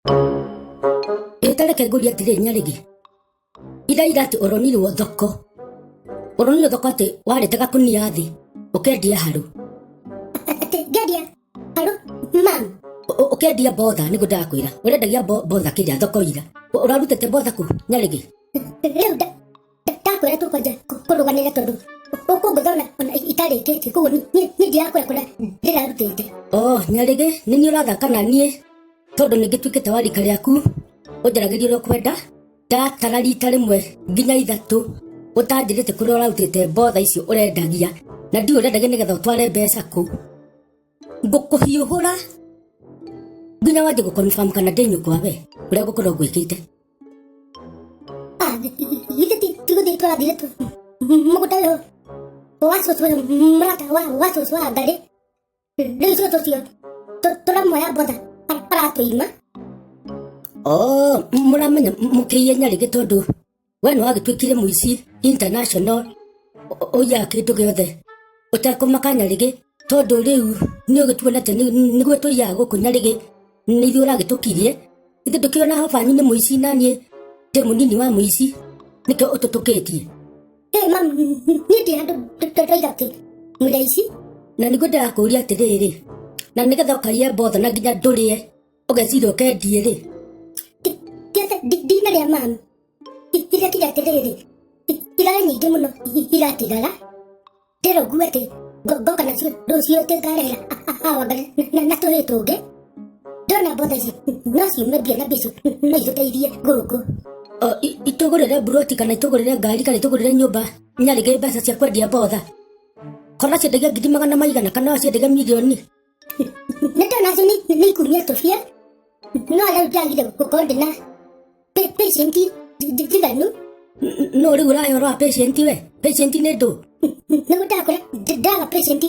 Ĩtareke ngũrie atĩrĩ Nyarĩgĩ, iraira atĩ ũronirwo thoko, ũronirwo thoko atĩ warĩte gakũnia thĩ ũkendia harũ. Atĩ ngendia harũ mam. Ũkendia mbotha nĩguo ndĩrakwĩra, ũrendagia mbotha kĩrĩa thoko ira. Ũrarutĩte mbotha kũ Nyarĩgĩ? Rĩu ndakwĩra tũkwanja kũrũganĩra tondũ ũkũngũtha ona itarĩkĩtie, koguo niĩ ndirakwĩra kũrĩa ndĩrarutĩte. Oh, Nyarĩgĩ, nĩ niĩ ũrathaka na niĩ tondũ nĩ ngĩtuĩkĩte wa rika rĩaku, ũnjaragĩria ũrĩa ũkwenda. Ndatara rita rĩmwe nginya ithatũ ũtanjĩrĩte kũrĩa ũrarutĩte mbotha icio ũrendagia, na ndiũĩ ũrendagia nĩgetha ũtware mbeca kũ. Ngũkũhiũhũra nginya wanjie gũ confirm kana ndĩ nyũkwa we ũrĩa ngũkorwo ngwĩkĩte. Ah, githĩ ti gũthiĩ tũrathire mũgũnda ũyũ wa cũcũ ũyũ, mũrata wa cũcũ wa Ngarĩ. Rĩu cũcũ ũcio tũramuoya mbotha aratũima. Oh, mũramenya mũkĩiye Nyarĩgĩ tondũ we nĩ wagĩtuĩkire mũici international, ũiyaga kĩndũ gĩothe ũtekũmaka Nyarĩgĩ, tondũ rĩu nĩ ũgĩtuona atĩ nĩguo tũiyaga gũkũ Nyarĩgĩ, nĩ ithuĩ ũragĩtũkirie. Ithuĩ ndũkĩona hobanyu nĩ mũici na niĩ ndĩ mũnini wa mũici, nĩkĩo ũtũtũkĩtie. Ĩ mam, niĩ ndĩ handũ ndoiga atĩ mwĩra ici. Na nĩguo ndĩrakũria atĩrĩrĩ, na nĩgetha ũkaiye mbotha na nginya ndũrĩe ũgeciria ũkendie rĩ? Ndinarĩa mam, irakinya atĩrĩrĩ, irarĩ nyingĩ mũno iratigara. Ndĩrwo ngue atĩ ngoka nacio rũciũ atĩ ngarehera awa na tũhĩĩ tũngĩ. Ndona mbotha ici no ciume mbia na mbia icio no itũteithie gũkũ. Itũgũrĩre mburoti kana itũgũrĩre ngari kana itũgũrĩre nyũmba Nyarĩgĩ mbeca cia kwendia mbotha. Kana ciendagia ngiri magana maigana kana ciendagia mirioni. Nĩ ndona acio nĩ ikumia tũbia, no rĩu ndagire gũkorwo ndĩna patient njiganu. No rĩu ũrahe ũhoro wa patient we? Patient nĩ ndũ? Nĩguo ndakora ndaga patient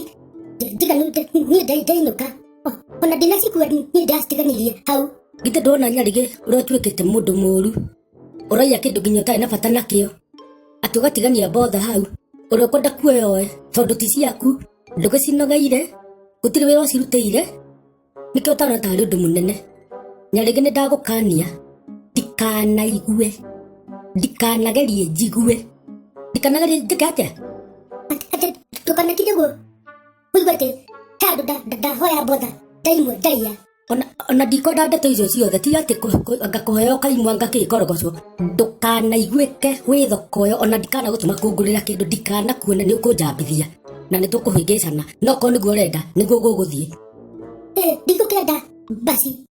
njiganu niĩ ndainũka. Ona ndinacikua niĩ ndacitiganĩria hau. Githĩ ndũrona Nyarĩgĩ ũrĩa ũtuĩkĩte mũndũ mũru? Ũraiya kĩndũ nginya ũtarĩ na bata nakĩo. Atĩ ũgatigania mbotha hau, ũrĩa ũkwenda kuoya oe, tondũ ti ciaku, ndũgĩcinogeire, gũtirĩ wĩra ũcirutĩire, nĩkĩo ũtarona tarĩ ũndũ mũnene. Nyarĩgĩ nĩ ndagũkania, ndikanaigue, ndikanagerie njigue, ndikanagerie njĩke atĩa? Atĩ ndũkanakire kũigua atĩ he handũ ndahoya mbotha ndaimwe ndaiya. Ona ndikwenda ndeto icio ciothe, ti atĩ ngakũheo kaimwa ngakĩkorogocwo. Ndũkanaiguĩke wĩ thoko ĩyo, ona ndikanagũtũma kũngũrĩra kĩndũ, ndikanakuona nĩ ũkũnjambithia na nĩ tũkũhĩngĩcana, no korwo nĩguo ũrenda nĩguo gũgũthiĩ. Ndikũkĩenda basi.